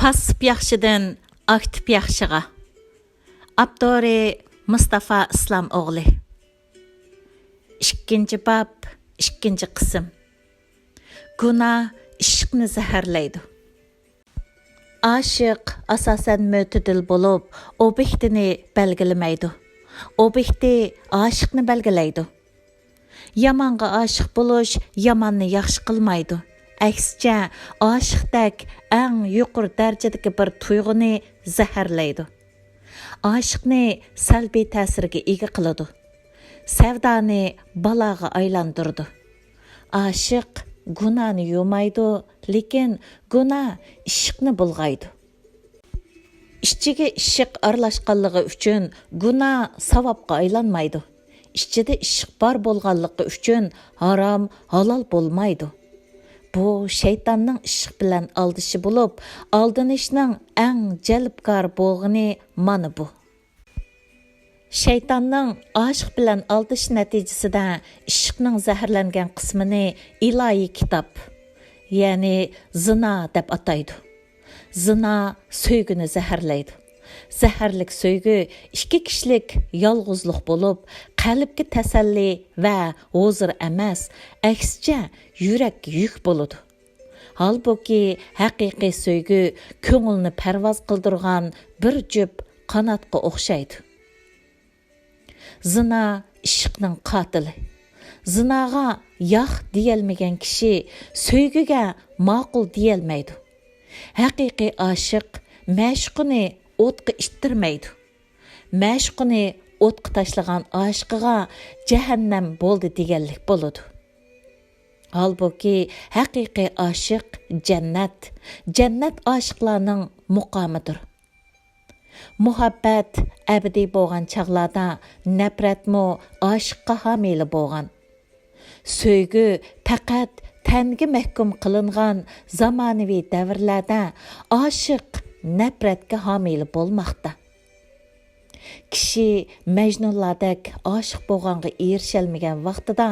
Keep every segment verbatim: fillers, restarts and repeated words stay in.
پاسسىپ ياخشىدىن ئاكتىپ ياخشىغا. ئاپتورى مۇستافا ئىسلام ئوغلى. ئىككىنچى باب، ئىككىنچى قىسىم. گۇناھ ئىشقنى زەھەرلەيدۇ. ئاشىق ئاساسەن مۆتىدىل بولۇپ، ئوبيېكتىنى بەلگىلىمەيدۇ. ئوبيېكتى ئاشىقنى بەلگىلەيدۇ. يامانغا ئاشىق بولۇش ياماننى ياخشى قىلمايدۇ. ئەكسىچە، ئاشىقتەك ئەڭ يۇقىرى دەرىجىدىكى بىر تۇيغۇنى زەھەرلەيدۇ. ئاشىقنى سەلبىي تەسىرگە ئىگە قىلىدۇ. سەۋدانى بالاغا ئايلاندۇرىدۇ. ئاشىق گۇناھنى يۇمايدۇ، لېكىن گۇناھ ئىشقنى بۇلغايدۇ. ئىچىگە ئىشق ئارىلاشقانلىقى ئۈچۈن گۇناھ ساۋابقا ئايلانمايدۇ. ئىچىدە ئىشق بار بولغانلىقى ئۈچۈن ھارام ھالال بولمايدۇ. بۇ شەيتاننىڭ ئىشق بىلەن ئالدىشى بولۇپ، ئالدىنىشنىڭ ئەڭ جەلپكار بولغىنى مانا بۇ. شەيتاننىڭ ئاشىق بىلەن ئالدىشى نەتىجىسىدە ئىشقنىڭ زەھەرلەنگەن قىسمىنى ئىلاھىي كىتاب، يەنى زىنا دەپ ئاتايدۇ. زىنا سۆيگۈنى زەھەرلەيدۇ. زەھەرلىك سۆيگۈ ئىككى كىشىلىك يالغۇزلۇق بولۇپ، قەلبكە تەسەللى ۋە ھۇزۇر ئەمەس، ئەكسىچە، يۈرەككە يۈك بولىدۇ. ھالبۇكى، ھەقىقىي سۆيگۈ كۆڭۈلنى پەرۋاز قىلدۇرغان بىر جۈپ قاناتقا ئوخشايدۇ. زىنا ئىشقنىڭ قاتىلى. زىناغا ياق دېيەلمىگەن كىشى سۆيگۈگە ماقۇل دېيەلمەيدۇ. ھەقىقىي ئاشىق مەشۇقىنى ئوتقا ئىتتىرمەيدۇ. مەشۇقىنى ئوتقا تاشلىغان ئاشىقىغا جەھەننەم بولدى دېگەنلىك بولىدۇ. ھالبۇكى، ھەقىقىي ئاشىق جەننەت، جەننەت ئاشىقلارنىڭ مۇقامىدۇر. مۇھەببەت ئەبەدىي بولغان چاغلاردا نەپرەتمۇ ئاشىققا ھامىلە بولغان. سۆيگۈ پەقەت تەنگە مەھكۇم قىلىنغان زامانىۋى دەۋرلەردە ئاشىق نەپرەتكە ھامىلە بولماقتا. كىشى مەجنۇنلاردەك ئاشىق بولغانغا ئېرىشەلمىگەن ۋاقتىدا،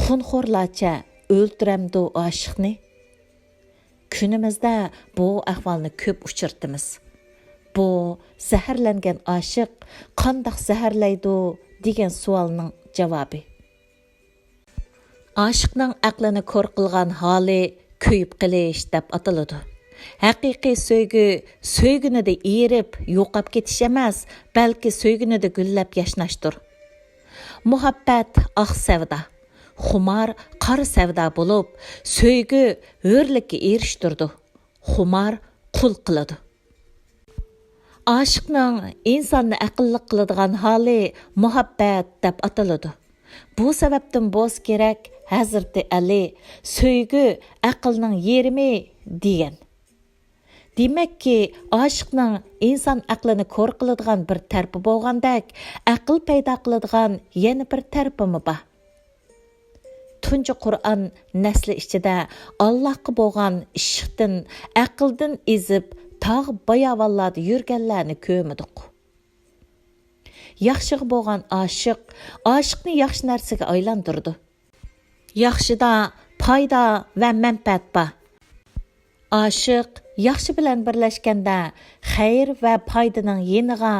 خۇنخورلارچە ئۆلتۈرەمدۇ ئاشىقنى؟ كۈنىمىزدە بۇ ئەھۋالنى كۆپ ئۇچرىتىمىز. بۇ زەھەرلەنگەن ئاشىق قانداق زەھەرلەيدۇ دېگەن سوئالنىڭ جاۋابى. ئاشىقنىڭ ئەقلىنى كور قىلغان ھالى كۆيۈپ قېلىش دەپ ئاتىلىدۇ. ھەقىقىي سۆيگۈ سۆيگىنىدە ئېرىپ يوقاپ كېتىش ئەمەس، بەلكى سۆيگىنىدە گۈللەپ ياشناشتۇر. مۇھەببەت ئاق سەۋدا، خۇمار قارا سەۋدا بولۇپ، سۆيگۈ ھۆرلۈككە ئېرىشتۈرىدۇ، خۇمار قۇل قىلىدۇ. ئاشىقنىڭ ئىنساننى ئەقىللىق قىلىدىغان ھالى مۇھەببەت دەپ ئاتىلىدۇ. بۇ سەۋەبتىن بولسا كېرەك، ھەزرىتى ئەلى «سۆيگۈ ئەقىلنىڭ يېرىمى» دېگەن. دېمەككى، ئاشىقنىڭ ئىنسان ئەقلىنى كور قىلىدىغان بىر تەرىپى بولغاندەك، ئەقىل پەيدا قىلىدىغان يەنە بىر تەرىپىمۇ بار. تۇنجى قۇرئان نەسلى ئىچىدە ئاللاھقا بولغان ئىشقتىن، ئەقىلدىن ئېزىپ، تاغ باياۋانلاردا يۈرگەنلەرنى كۆرمىدۇق. ياخشىغا بولغان ئاشىق ئاشىقنى ياخشى نەرسىگە ئايلاندۇرىدۇ. ياخشىدا پايدا ۋە مەنپەئەت بار. ئاشىق ياخشى بىلەن بىرلەشكەندە، خەير ۋە پايدىنىڭ يېنىغا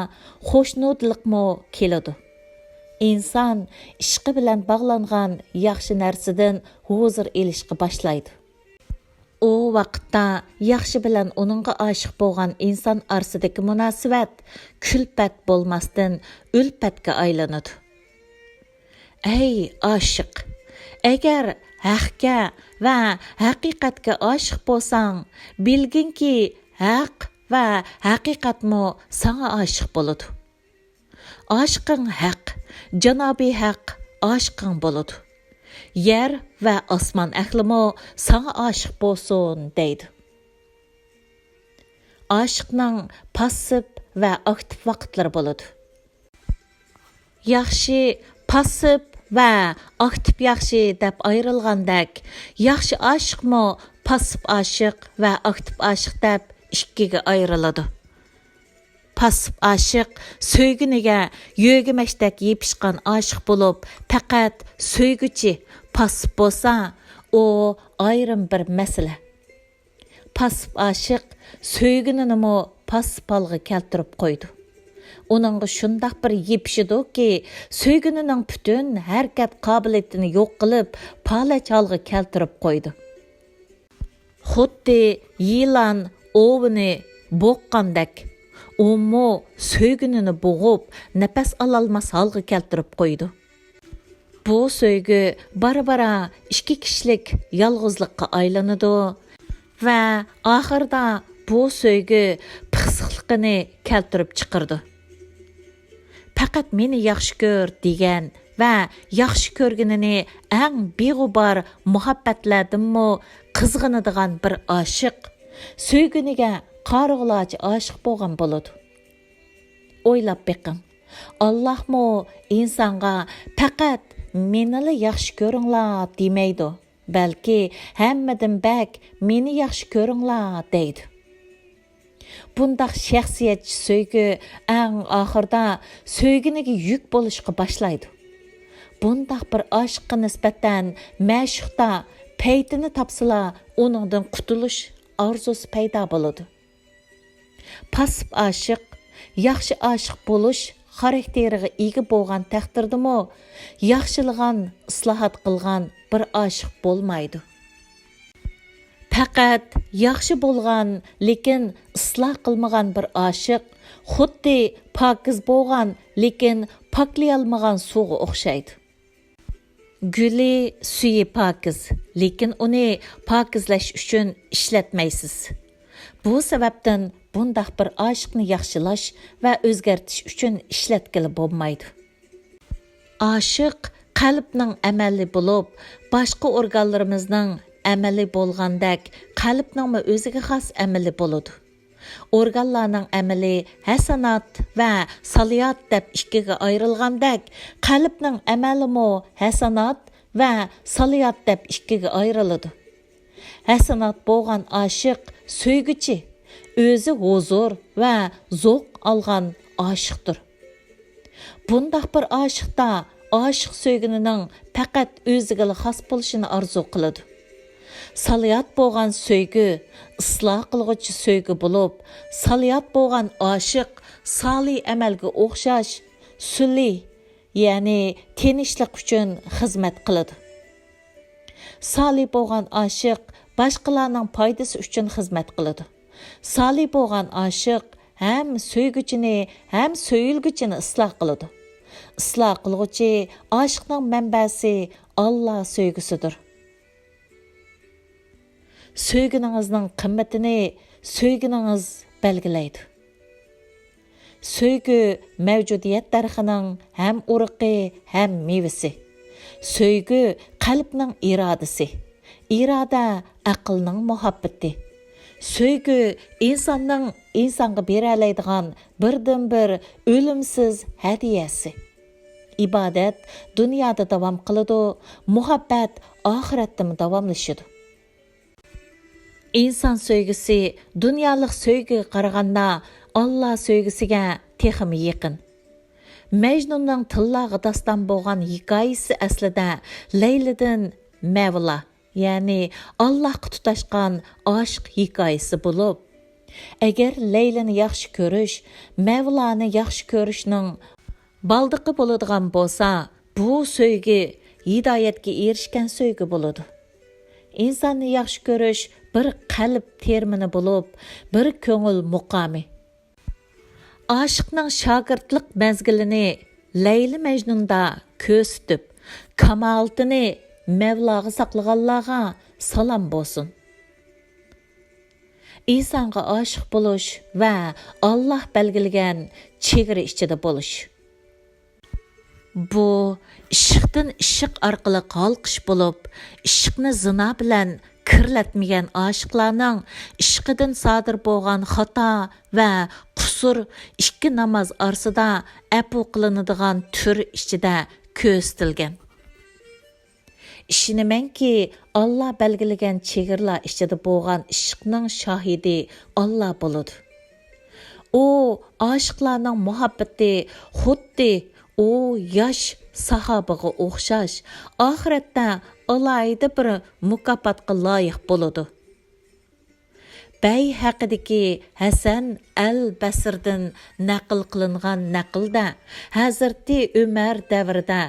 خۇشنۇدلۇقمۇ كېلىدۇ. ئىنسان ئىشقى بىلەن باغلانغان ياخشى نەرسىدىن ھۇزۇر ئېلىشقا باشلايدۇ. ئۇ ۋاقىتتا ياخشى بىلەن ئۇنىڭغا ئاشىق بولغان ئىنسان ئارىسىدىكى مۇناسىۋەت كۈلپەت بولماستىن، ئۈلپەتكە ئايلىنىدۇ. ئەي ئاشىق! ئەگەر ھەققە ۋە ھەقىقەتكە ئاشىق بولساڭ، بىلگىنكى، ھەق ۋە ھەقىقەتمۇ ساڭا ئاشىق بولىدۇ. ئاشىقىڭ ھەق، جانابى ھەق ئاشىقىڭ بولىدۇ. يەر ۋە ئاسمان ئەھلىمۇ ساڭا ئاشىق بولسۇن دەيدۇ. ئاشىقنىڭ پاسسىپ ۋە ئاكتىپ ۋاقىتلىرى بولىدۇ. ياخشى، پاسسىپ ۋە ئاكتىپ ياخشى دەپ ئايرىلغاندەك، ياخشى ئاشىقمۇ پاسسىپ ئاشىق ۋە ئاكتىپ ئاشىق دەپ ئىككىگە ئايرىلىدۇ. پاسسىپ ئاشىق سۆيگىنىگە يۆگىمەچتەك يېپىشقان ئاشىق بولۇپ، پەقەت سۆيگۈچى پاسسىپ بولسا، ئۇ ئايرىم بىر مەسىلە. پاسسىپ ئاشىق سۆيگىنىنىمۇ پاسسىپ ھالغا كەلتۈرۈپ قويىدۇ. ئۇنىڭغا شۇنداق بىر يېپىشىدۇكى، سۆيگىنىنىڭ پۈتۈن ھەرىكەت قابىلىيىتىنى يوق قىلىپ، پالەچ ھالغا كەلتۈرۈپ قويىدۇ. خۇددى يىلان ئوۋىنى بوغقاندەك، ئۇمۇ سۆيگىنىنى بوغۇپ، نەپەس ئالالماس ھالغا كەلتۈرۈپ قويىدۇ. بۇ سۆيگۈ بارا-بارا ئىككى كىشىلىك يالغۇزلۇققا ئايلىنىدۇ ۋە ئاخىرىدا بۇ سۆيگۈ پىخسىقلىقىنى كەلتۈرۈپ چىقىرىدۇ. «پەقەت مېنى ياخشى كۆر» دېگەن ۋە ياخشى كۆرگىنىنى ئەڭ بىغۇبار مۇھەببەتلەردىنمۇ قىزغىنىدىغان بىر ئاشىق سۆيگىنىگە قارىغۇلارچە ئاشىق بولغان بولىدۇ. ئويلاپ بېقىڭ، ئاللاھمۇ ئىنسانغا «پەقەت مېنىلا ياخشى كۆرۈڭلار» دېمەيدۇ، بەلكى «ھەممىدىن بەك مېنى ياخشى كۆرۈڭلار» دەيدۇ. بۇنداق شەخسىيەتچى سۆيگۈ ئەڭ ئاخىرىدا سۆيگىنىگە يۈك بولۇشقا باشلايدۇ. بۇنداق بىر ئاشىققا نىسبەتەن مەشۇقتا پەيتىنى تاپسىلا، ئۇنىڭدىن قۇتۇلۇش ئارزۇسى پەيدا بولىدۇ. پاسسىپ ئاشىق ياخشى ئاشىق بولۇش خاراكتېرىغا ئىگە بولغان تەقدىردىمۇ، ياخشىلىغان، ئىسلاھات قىلغان بىر ئاشىق بولمايدۇ. پەقەت ياخشى بولغان، لېكىن ئىسلاھ قىلمىغان بىر ئاشىق خۇددى پاكىز بولغان، لېكىن پاكلىيالمىغان سۇغا ئوخشايدۇ. گۈلى، سۈيى پاكىز، لېكىن ئۇنى پاكىزلەش ئۈچۈن ئىشلەتمەيسىز. بۇ سەۋەبتىن بۇنداق بىر ئاشىقنى ياخشىلاش ۋە ئۆزگەرتىش ئۈچۈن ئىشلەتكىلى بولمايدۇ. ئاشىق قەلبنىڭ ئەمەلى بولۇپ، باشقا ئورگانلىرىمىزنىڭ ئەمەلى بولغاندەك، قەلبنىڭمۇ ئۆزىگە خاس ئەمىلى بولىدۇ. ئورگانلارنىڭ ئەمىلى ھەسەنات ۋە سالىيات دەپ ئىككىگە ئايرىلغاندەك، قەلبنىڭ ئەمەلىمۇ ھەسەنات ۋە سالىيات دەپ ئىككىگە ئايرىلىدۇ. ھەسەنات بولغان ئاشىق سۆيگۈچى، ئۆزى ھۇزۇر ۋە زوق ئالغان ئاشىقتۇر. بۇنداق بىر ئاشىقتا ئاشىق سۆيگىنىنىڭ پەقەت ئۆزىگىلا خاس بولۇشىنى ئارزۇ قىلىدۇ. سالىيات بولغان سۆيگۈ ئىسلاھ قىلغۇچى سۆيگۈ بولۇپ، سالىيات بولغان ئاشىق سالىي ئەمەلگە ئوخشاش سۈلھى، يەنى تىنچلىق ئۈچۈن خىزمەت قىلىدۇ. سالىي بولغان ئاشىق باشقىلارنىڭ پايدىسى ئۈچۈن خىزمەت قىلىدۇ. سالىي بولغان ئاشىق ھەم سۆيگۈچىنى، ھەم سۆيۈلگۈچىنى ئىسلاھ قىلىدۇ. ئىسلاھ قىلغۇچى ئاشىقنىڭ مەنبەسى ئاللا سۆيگۈسىدۇر. سۆيگىنىڭىزنىڭ قىممىتىنى سۆيگىنىڭىز بەلگىلەيدۇ. سۆيگۈ مەۋجۇدىيەت دەرىخىنىڭ ھەم ئۇرۇقى، ھەم مېۋىسى. سۆيگۈ قەلبنىڭ ئىرادىسى. ئىرادە ئەقىلنىڭ مۇھەببىتى. سۆيگۈ ئىنساننىڭ ئىنسانغا بېرەلەيدىغان بىردىنبىر ئۆلۈمسىز ھەدىيەسى. ئىبادەت دۇنيادا داۋام قىلىدۇ، مۇھەببەت ئاخىرەتتىمۇ داۋاملىشىدۇ. ئىنسان سۆيگۈسى دۇنيالىق سۆيگۈگە قارىغاندا ئاللا سۆيگۈسىگە تېخىمۇ يېقىن. مەجنۇننىڭ تىللاغا داستان بولغان ھېكايىسى ئەسلىدە لەيلىدىن مەۋلا، يەنى ئاللاھقا تۇتاشقان ئاشىق ھېكايىسى بولۇپ، ئەگەر لەيلىنى ياخشى كۆرۈش مەۋلانى ياخشى كۆرۈشنىڭ بالدىقى بولىدىغان بولسا، بۇ سۆيگۈ ھىدايەتكە ئېرىشكەن سۆيگۈ بولىدۇ. ئىنساننى ياخشى كۆرۈش بىر قەلب تېرمىنى بولۇپ، بىر كۆڭۈل مۇقامى. ئاشىقنىڭ شاگىرتلىق مەزگىلىنى لەيلى مەجنۇندا كۆرسىتىپ، كامالىتىنى مەۋلاغا ساقلىغانلارغا سالام بولسۇن. ئىنسانغا ئاشىق بولۇش ۋە ئاللا بەلگىلىگەن چېگرا ئىچىدە بولۇش. بۇ ئىششىقتىن ئىششىق ئارقىلىق ھالقىش بولۇپ، ئىششىقنى زىنا بىلەن كىرلەتمىگەن ئاشىقلارنىڭ ئىشقىدىن سادىر بولغان خاتا ۋە قۇسۇر ئىككى ناماز ئارىسىدا ئەپۇ قىلىنىدىغان تۈر ئىچىدە كۆرسىتىلگەن. ئىشىنىمەنكى، ئاللا بەلگىلىگەن چېگرىلار ئىچىدە بولغان ئىششىقنىڭ شاھىدى ئاللا بولىدۇ. ئۇ ئاشىقلارنىڭ مۇھەببىتى خۇددى ئۇ ياش ساھابىغا ئوخشاش، ئاخىرەتتە ئالاھىدە بىر مۇكاپاتقا لايىق بولىدۇ. بەيھەقىدىكى ھەسەن ئەل بەسىردىن نەقىل قىلىنغان نەقىلدە، ھەزرىتى ئۆمەر دەۋرىدە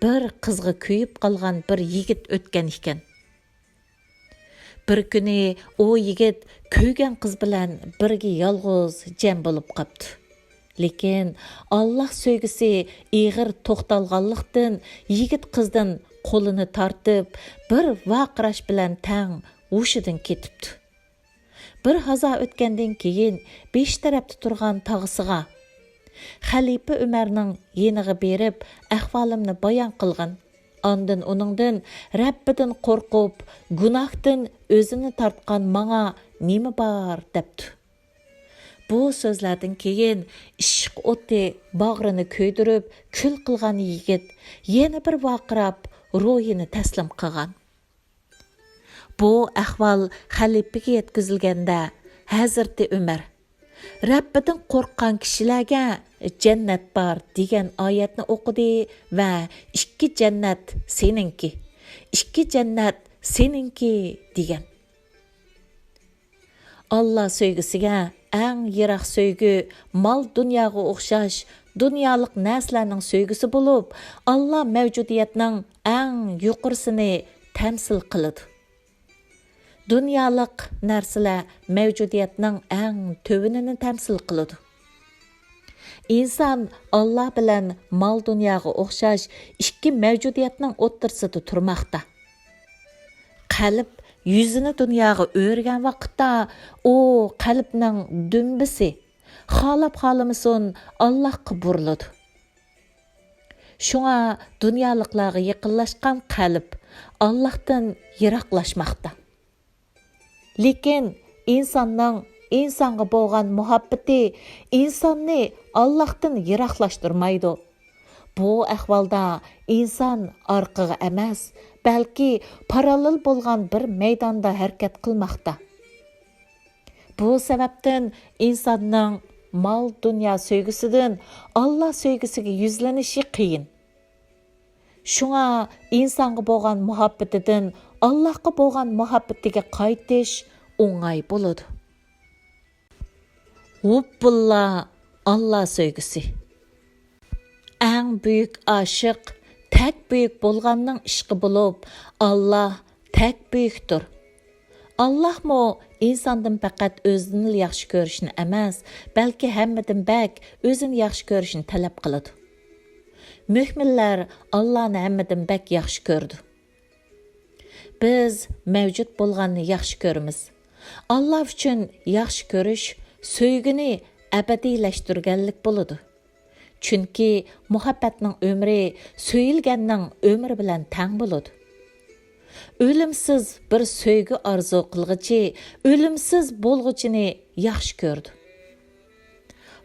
بىر قىزغا كۆيۈپ قالغان بىر يىگىت ئۆتكەن ئىكەن. بىر كۈنى ئۇ يىگىت كۆيگەن قىز بىلەن بىرگە يالغۇز جەم بولۇپ قاپتۇ. لېكىن ئاللا سۆيگۈسى ئېغىر توختالغانلىقتىن، يىگىت قىزدىن قولىنى تارتىپ، بىر ۋارقىراش بىلەن تەڭ ھوشىدىن كېتىپتۇ. بىر ھازا ئۆتكەندىن كېيىن، بېشى تەرەپتە تۇرغان تاغىسىغا، خەلىپە ئۆمەرنىڭ يېنىغا بېرىپ، ئەھۋالىمنى بايان قىلغىن. ئاندىن ئۇنىڭدىن، رەببىدىن قورقۇپ، گۇناھتىن ئۆزىنى تارتقان ماڭا نېمە بار؟ دەپتۇ. بۇ سۆزلەردىن كېيىن ئىشق ئوتى باغرىنى كۆيدۈرۈپ، كۈل قىلغان يىگىت يەنە بىر ۋارقىراپ، روھىنى تەسلىم قىلغان. بۇ ئەھۋال خەلىپىگە يەتكۈزۈلگەندە، ھەزرىتى ئۆمەر، «رەببىدىن قورققان كىشىلەرگە جەننەت بار» دېگەن ئايەتنى ئوقۇدى ۋە «ئىككى جەننەت سېنىڭكى، ئىككى جەننەت سېنىڭكى» دېگەن. ئاللا سۆيگۈسىگە ئەڭ يىراق سۆيگۈ مال-دۇنياغا ئوخشاش دۇنيالىق نەرسىلەرنىڭ سۆيگۈسى بولۇپ، ئاللا مەۋجۇدىيەتنىڭ ئەڭ يۇقىرىسىنى تەمسىل قىلىدۇ. دۇنيالىق نەرسىلەر مەۋجۇدىيەتنىڭ ئەڭ تۆۋىنىنى تەمسىل قىلىدۇ. ئىنسان ئاللا بىلەن مال-دۇنياغا ئوخشاش ئىككى مەۋجۇدىيەتنىڭ ئوتتۇرىسىدا تۇرماقتا. قەلب يۈزىنى دۇنياغا ئۆرۈگەن ۋاقىتتا، ئۇ قەلبنىڭ دۈمبىسى، خالاپ-خالىمىسۇن، ئاللاھقا بۇرۇلىدۇ. شۇڭا دۇنيالىقلارغا يېقىنلاشقان قەلب ئاللاھتىن يىراقلاشماقتا. لېكىن ئىنساننىڭ ئىنسانغا بولغان مۇھەببىتى ئىنساننى ئاللاھتىن يىراقلاشتۇرمايدۇ. بۇ ئەھۋالدا ئىنسان ئارقىغا ئەمەس، بەلكى پاراللېل بولغان بىر مەيداندا ھەرىكەت قىلماقتا. بۇ سەۋەبتىن ئىنساننىڭ مال-دۇنيا سۆيگۈسىدىن ئاللا سۆيگۈسىگە يۈزلىنىشى قىيىن. شۇڭا ئىنسانغا بولغان مۇھەببىتىدىن ئاللاھقا بولغان مۇھەببىتىگە قايتىش ئوڭاي بولىدۇ. ھۇببۇللا، ئاللا سۆيگۈسى. ئەڭ بۈيۈك ئاشىق تەك بۈيۈك بولغاننىڭ ئىشقى بولۇپ، ئاللا تەك بۈيۈكتۇر. ئاللاھمۇ ئىنساندىن پەقەت ئۆزىنىلا ياخشى كۆرۈشنى ئەمەس، بەلكى ھەممىدىن بەك ئۆزىنى ياخشى كۆرۈشنى تەلەپ قىلىدۇ. مۆمىنلەر ئاللانى ھەممىدىن بەك ياخشى كۆرىدۇ. بىز مەۋجۇت بولغاننى ياخشى كۆرىمىز. ئاللا ئۈچۈن ياخشى كۆرۈش سۆيگۈنى ئەبەدىيلەشتۈرگەنلىك بولىدۇ. چۈنكى مۇھەببەتنىڭ ئۆمرى سۆيۈلگەننىڭ ئۆمرى بىلەن تەڭ بولىدۇ. ئۆلۈمسىز بىر سۆيگۈ ئارزۇ قىلغۇچى ئۆلۈمسىز بولغۇچىنى ياخشى كۆرىدۇ.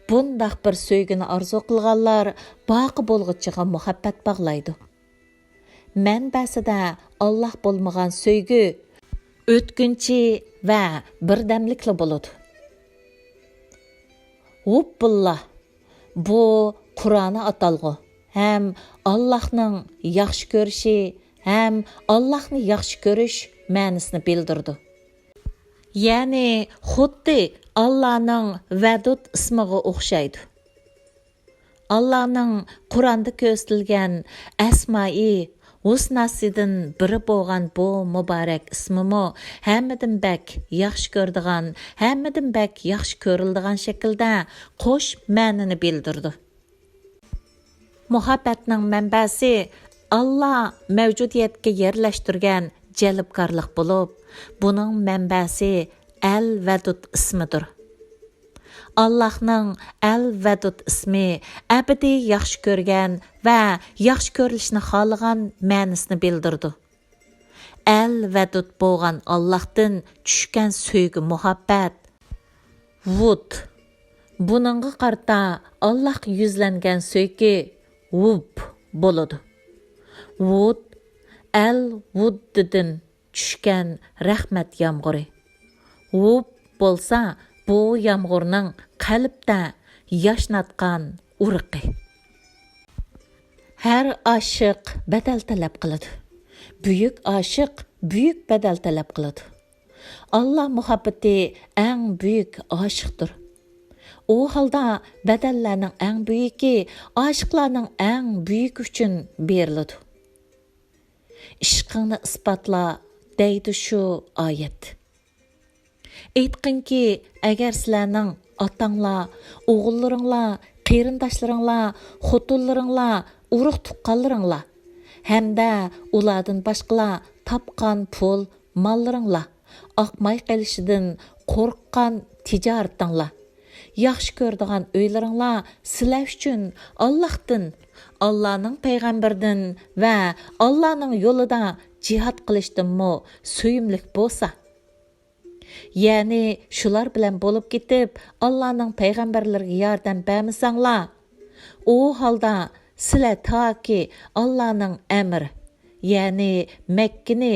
بۇنداق بىر سۆيگۈنى ئارزۇ قىلغانلار باقى بولغۇچىغا مۇھەببەت باغلايدۇ. مەنبەسىدە ئاللا بولمىغان سۆيگۈ ئۆتكۈنچى ۋە بىردەملىكلا بولىدۇ. ھۇببۇللا، بۇ قۇرانى ئاتالغۇ ھەم ئاللاھنىڭ ياخشى كۆرۈشى ھەم ئاللاھنى ياخشى كۆرۈش مەنىسىنى بىلدۈرىدۇ. يەنى خۇددى ئاللانىڭ ۋەدۇد ئىسمىغا ئوخشايدۇ. ئاللانىڭ قۇرئاندا كۆرسىتىلگەن ئەسمائى ھۇسناسىدىن بىرى بولغان بۇ مۇبارەك ئىسمىمۇ ھەممىدىن بەك ياخشى كۆرىدىغان، ھەممىدىن بەك ياخشى كۆرۈلىدىغان شەكىلدە قوش مەنىنى بىلدۈرىدۇ. مۇھەببەتنىڭ مەنبەسى ئاللا مەۋجۇدىيەتكە يەرلەشتۈرگەن جەلپكارلىق بولۇپ، بۇنىڭ مەنبەسى ئەل ۋەدۇد ئىسمىدۇر. ئاللاھنىڭ ئەل ۋەدۇد ئىسمى ئەبەدىي ياخشى كۆرگەن ۋە ياخشى كۆرۈلۈشنى خالىغان مەنىسىنى بىلدۈرىدۇ. ئەل ۋەدۇد بولغان ئاللاھتىن چۈشكەن سۆيگۈ مۇھەببەت، ۋۇد. بۇنىڭغا قارىتا ئاللاھقا يۈزلەنگەن سۆيگۈ ھۇب بولىدۇ. ۋۇد ئەل ۋۇددىدىن چۈشكەن رەھمەت يامغۇرى. ھۇب بولسا بۇ يامغۇرنىڭ قەلبتە ياشناتقان ئۇرۇقى. ھەر ئاشىق بەدەل تەلەپ قىلىدۇ. بۈيۈك ئاشىق بۈيۈك بەدەل تەلەپ قىلىدۇ. ئاللا مۇھەببىتى ئەڭ بۈيۈك ئاشىقتۇر. ئۇ ھالدا بەدەللەرنىڭ ئەڭ بۈيۈكى ئاشىقلارنىڭ ئەڭ بۈيۈكى ئۈچۈن بېرىلىدۇ. ئىشقىڭنى ئىسپاتلا، دەيدۇ شۇ ئايەت. ئېيتقىنكى، ئەگەر سىلەرنىڭ ئاتاڭلار، ئوغۇللىرىڭلار، قېرىنداشلىرىڭلار، خوتۇنلىرىڭلار، ئۇرۇق-تۇغقانلىرىڭلار ھەمدە ئۇلاردىن باشقىلار تاپقان پۇل، ماللىرىڭلار، ئاقماي قېلىشىدىن قورققان تىجارىتىڭلار، ياخشى كۆرىدىغان ئۆيلىرىڭلار سىلەر ئۈچۈن ئاللاھتىن، ئاللانىڭ پەيغەمبىرىدىن ۋە ئاللانىڭ يولىدا جىھاد قىلىشتىنمۇ سۆيۈملۈك بولسا، يەنى شۇلار بىلەن بولۇپ كېتىپ، ئاللانىڭ پەيغەمبەرلىرىگە ياردەم بەرمىسەڭلار، ئۇ ھالدا سىلەر تاكى ئاللانىڭ ئەمرى، يەنى مەككىنى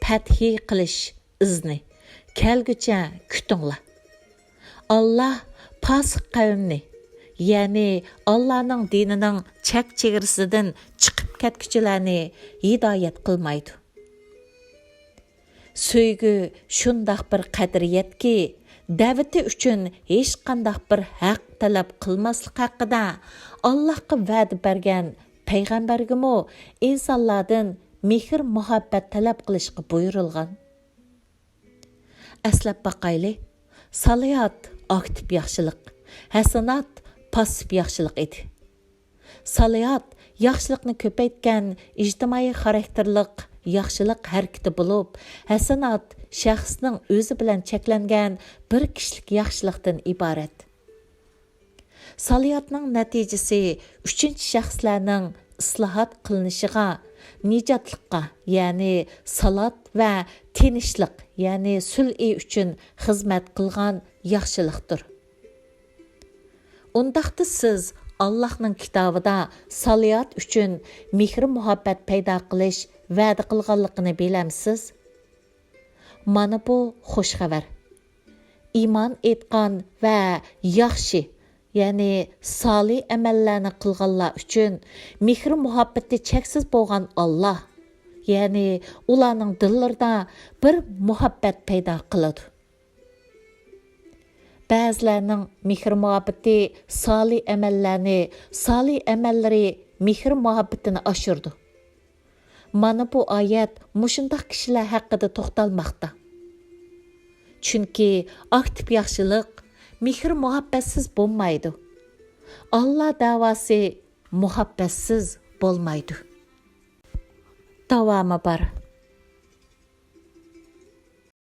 پەتھى قىلىش ئىزنى كەلگۈچە كۈتۈڭلار. ئاللا پاسىق قەۋمنى، يەنى ئاللانىڭ دىنىنىڭ چەك-چېگرىسىدىن چىقىپ كەتكۈچىلەرنى ھىدايەت قىلمايدۇ. سۆيگۈ شۇنداق بىر قەدرىيەتكى، دەۋىتى ئۈچۈن ھېچقانداق بىر ھەق تەلەپ قىلماسلىق ھەققىدە ئاللاھقا ۋەدە بەرگەن پەيغەمبەرگىمۇ ئىنسانلاردىن مېھىر-مۇھەببەت تەلەپ قىلىشقا بۇيرۇلغان. ئەسلەپ باقايلى، سالىھات ئاكتىپ ياخشىلىق، ھەسەنات پاسسىپ ياخشىلىق ئىدى. سالىھات ياخشىلىقنى كۆپەيتكەن ئىجتىمائىي خاراكتېرلىق ياخشىلىق ھەرىكىتى بولۇپ، ھەسەنات شەخسنىڭ ئۆزى بىلەن چەكلەنگەن بىر كىشىلىك ياخشىلىقتىن ئىبارەت. سالىھاتنىڭ نەتىجىسى ئۈچىنچى شەخسلەرنىڭ ئىسلاھات قىلىنىشىغا، نىجاتلىققا، يەنى سالات ۋە تىنچلىق، يەنى سۈلھى ئۈچۈن خىزمەت قىلغان ياخشىلىقتۇر. ئۇنداقتا سىز ئاللاھنىڭ كىتابىدا سالىھات ئۈچۈن مېھىر-مۇھەببەت پەيدا قىلىش ۋەدە قىلغانلىقىنى بىلەمسىز؟ مانا بۇ خۇش خەۋەر. ئىمان ئېيتقان ۋە ياخشى، يەنى سالىھ ئەمەللەرنى قىلغانلار ئۈچۈن مېھرى-مۇھەببىتى چەكسىز بولغان ئاللا، يەنى ئۇلارنىڭ دىللىرىدا بىر مۇھەببەت پەيدا قىلىدۇ. بەزىلەرنىڭ مېھرى-مۇھەببىتى سالىھ ئەمەللەرنى، سالىھ ئەمەللىرى مېھرى-مۇھەببىتىنى ئاشۇرىدۇ. مانا بۇ ئايەت مۇشۇنداق كىشىلەر ھەققىدە توختالماقتا. چۈنكى ئاكتىپ ياخشىلىق مېھىر-مۇھەببەتسىز بولمايدۇ. ئاللا داۋاسى مۇھەببەتسىز بولمايدۇ. داۋامى بار.